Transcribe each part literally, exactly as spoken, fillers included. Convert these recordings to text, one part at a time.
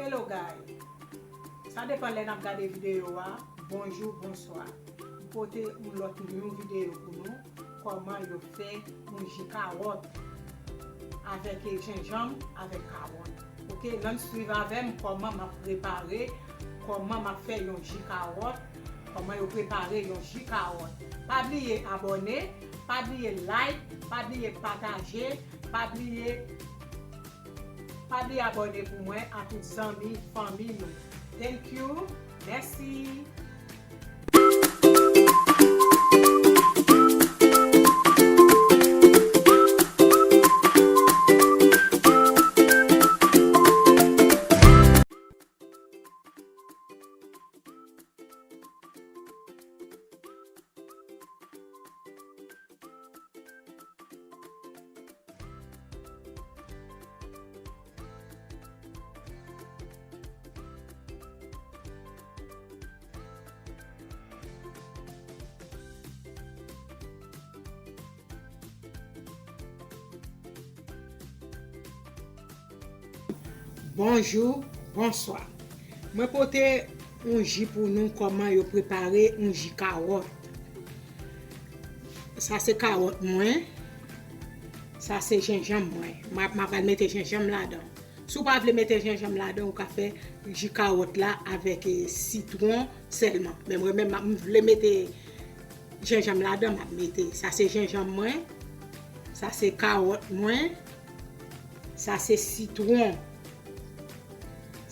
Hello guys. Sa depann lè n ap gade videyo a. Bonjou, bonswa. M pote yon lòt yon videyo pou nou. Kòman yo fè yon ji kawòt avèk jenjanm, avèk kawòt. Oke, ann swiv avè m kòman m ap prepare, kòman m ap fè yon ji kawòt, kòman yo prepare yon ji kawòt. Pa bliye abòne, pa bliye like, pa bliye pataje, pa bliye, pa bliye abòne pou mwen, a tout zanmi, fanmi nou. Thank you. Mèsi. Bonjou, bonswa. Mwen pote yon ji pou nou, kòman yo prepare yon ji kawòt. Sa se kawòt mwen. Sa se jenjanm mwen. M a, m a pral mete jenjanm ladan. Si w pa vle mete jenjanm ladan, ou ka fè ji kawòt la avèk, eh, sitwon sèlman. Men mwen menm, m vle mete jenjanm ladan, m ap mete. Sa se jenjanm mwen. Sa se kawòt mwen. Sa se sitwon.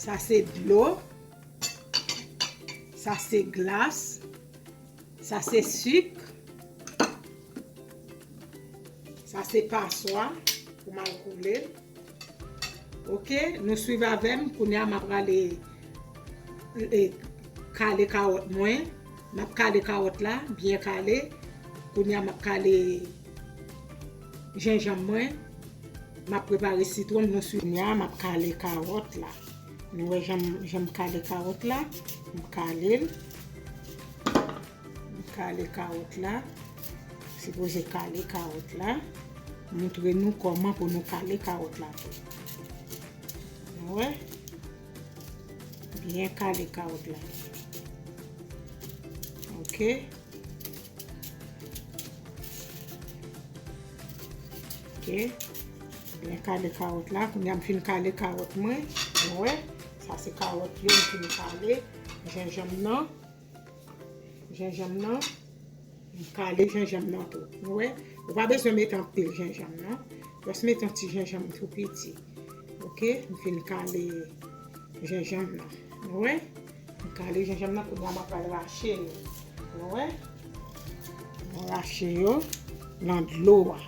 Sa se dlo. Sa se glas. Sa se sik. Sa se paswa pou m al koule l. Oke, nou swiv avè m. Kounye a, m ap prale, e, kale kawòt mwen. M ap kale kawòt la, byen kale. Kounye a, m ap kale jenjanm mwen. M ap prepare sitwon m, nou swiv. Kounye a, m ap kale kawòt la. Nou wè jan m, jan m kale kawòt la. M kale l. M kale kawòt la. Sipoze kale kawòt la. Montre nou kòman pou nou kale kawòt la tou. Nou wè? Byen kale kawòt la. Oke. Oke. Byen kale kawòt la. Kounye a m fin kale kawòt mwen. Nou wè? Sa se kawòt yo m fin kale. Jenjanm nan. Jenjanm nan. M kale jenjanm nan tou. Nou wè? Ou pa bezwen mete anpil jenjanm nan. Jis mete yon ti jenjanm tou piti. Oke? M fin kale jenjanm nan. Nou wè? M kale jenjanm nan, kounye a m ap pral rache yo. Nou wè? Nou rache yo nan dlo a.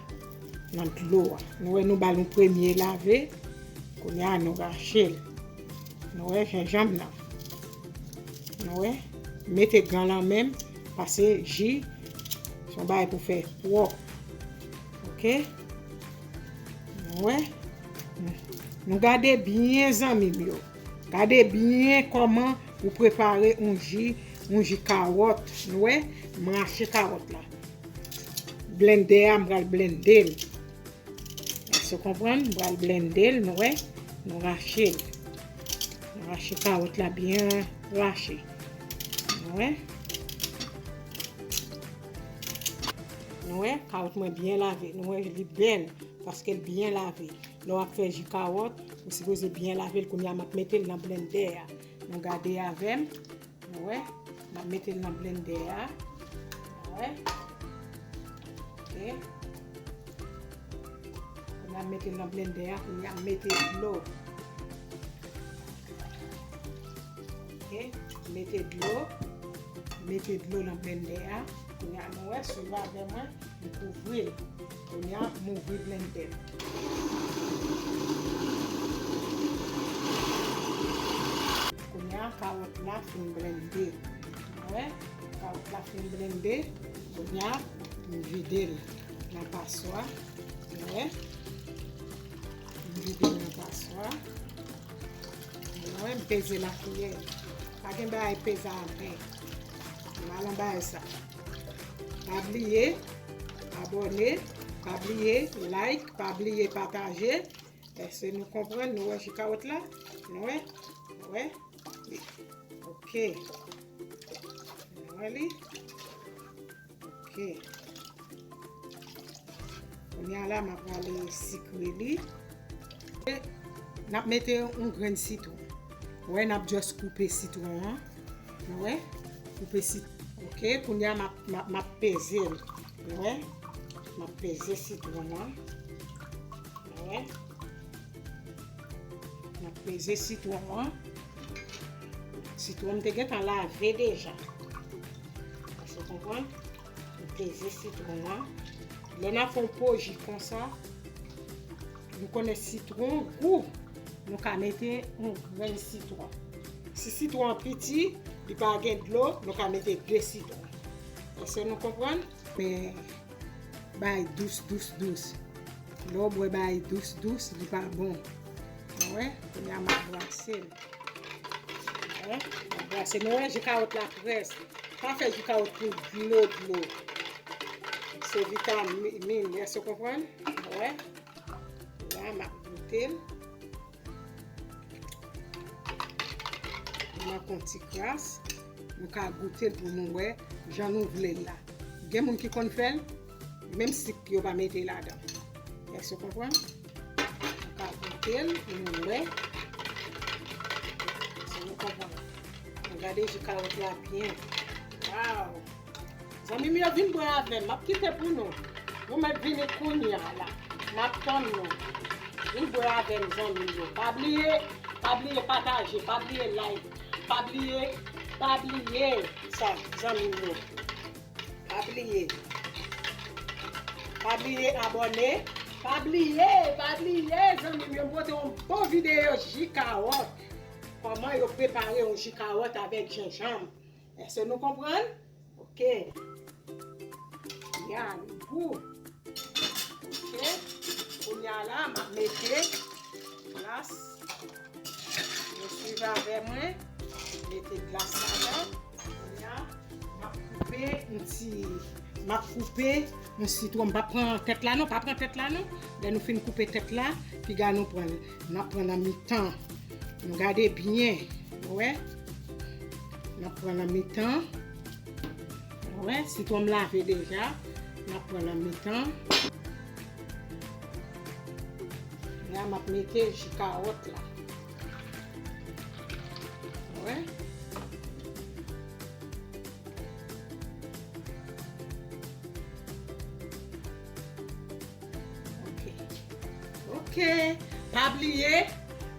Nan dlo a. Nou wè, nou ba l yon premye lave. Kounye a, nou rache l. Nou wè jenjanm nan. Nou wè? Mete gan lan menm, pase ji, se yon bagay pou fè pwòp. Oke? Nou wè? Nou gade byen, zanmi m yo. Gade byen kòman ou prepare yon ji, yon ji kawòt. Nou wè? M rache kawòt la. Blendè a, m pral blende l. Èske w konprann? M pral blende l, nou wè. Nou rache l. Nou rache kawòt la byen rache. Nou wè. Nou wè, kawòt mwen byen lave. Nou wè, li bèl paske l byen lave. Lè w ap fè ji kawòt, ou sipoze byen lave l. Kounye a, m ap mete l nan blendè a. Nou gade avè m. Nou wè, m ap mete l nan blendè a. Nou wè. Oke. Kounye a m mete l nan blendè a, kounye a m mete dlo. Oke, mete dlo. Mete dlo nan blendè a. Kounye a nou wè, swiv avè mwen. M kouvri l. Kounye a, m ouvri blendè. Kounye a, kawòt la fin blende. Wè, kawòt la fin blende. Kounye a, m vide l nan paswa. Wè, m vide l nan paswa. Wè, m peze l ak kiyè. Pa gen bagay peze a men. M pa nan bagay sa. Pa bliye abòne, pa bliye like, pa bliye pataje. Èske nou konprann? Nou wè ji kawòt la? Nou wè? Wè? Ok. Wè li? Ok. Kounye a la, m ap prale sikre li. E n ap mete yon grenn sitwon. Wè, n ap just koupe sitwon an. Nou wè? Koupe sitwon. Ok, kounye a, m ap, m ap, m ap peze l. Nou wè? M ap peze sitwon an. Nou wè? M ap peze sitwon an. Sitwon m te gentan lave deja. Èske w konprann? M peze sitwon an. Lè n ap fè yon po ji konsa, nou konnen sitwon gou, nou ka mete yon grenn sitwon. Si sitwon an piti, li pa gen dlo, nou ka mete de sitwon. Èske nou konprann? Men, bay dous, dous, dous. Lè w bwè bay dous, dous, li pa bon. Ou wè? Kounye a, m ap brase l. Ou wè? M ap brase. Nou wè, ji kawòt la près. Pa fè ji kawòt pou dlo, dlo. Se vitamin, èske w konprann? Ou wè? La, m ap goute l. M ap pran ti kras. Nou ka goute l pou nou wè jan nou vle l la. Gen moun ki konn fè l, menm sik yo pa mete ladan. Èske w konprann? Nou ka goute l pou nou wè. Si nou konprann. Nou gade ji kawòt la byen. Waw! Zanmi m yo, vin bwè avè m. M ap kite pou nou. Nou mèt vini kounye a la. M ap tann nou. Vin bwè avè m, zanmi m yo. Pa bliye, pa bliye pataje, pa bliye like, pa bliye, pa bliye sa, zanmi m yo. Pa bliye. Pa bliye abòne. Pa bliye, pa bliye, zanmi m yo. M pote yon bon videyo ji kawòt. Kòman yo prepare yon ji kawòt avèk jenjanm. Èske nou konprann? Ok. Ya, li gou. Ok. Kounye a la, m ap mete glas. Nou swiv avè mwen. Mete glas ladan. Kounye a, m ap koupe yon ti, m ap koupe yon sitwon. M pa pran tèt la non, pa pran tèt la non. Lè nou fin koupe tèt la, piga nou pran l. N ap pran nan mitan. Nou gade byen. Ou wè? N ap pran nan mitan. Ou wè? Sitwon m lave deja. N ap pran nan mitan. La, m ap mete ji kawòt la. Ou wè? Ok. Ok. Pa bliye,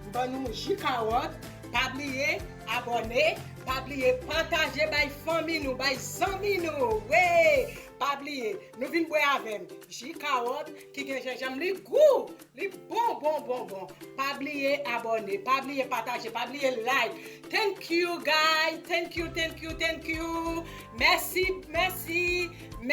m ban nou ji kawòt. Pa bliye, abòne. Pa bliye, pataje bay fanmi nou, bay zanmi nou. Wi. Pa bliye, nou vin bwè avè m. Ji kawòt ki gen jenjanm, li gou. Li bon, bon, bon, bon. Pa bliye abòne, pa bliye pataje, pa bliye like. Thank you, guys. Thank you, thank you, thank you. Mèsi, mèsi, mèsi.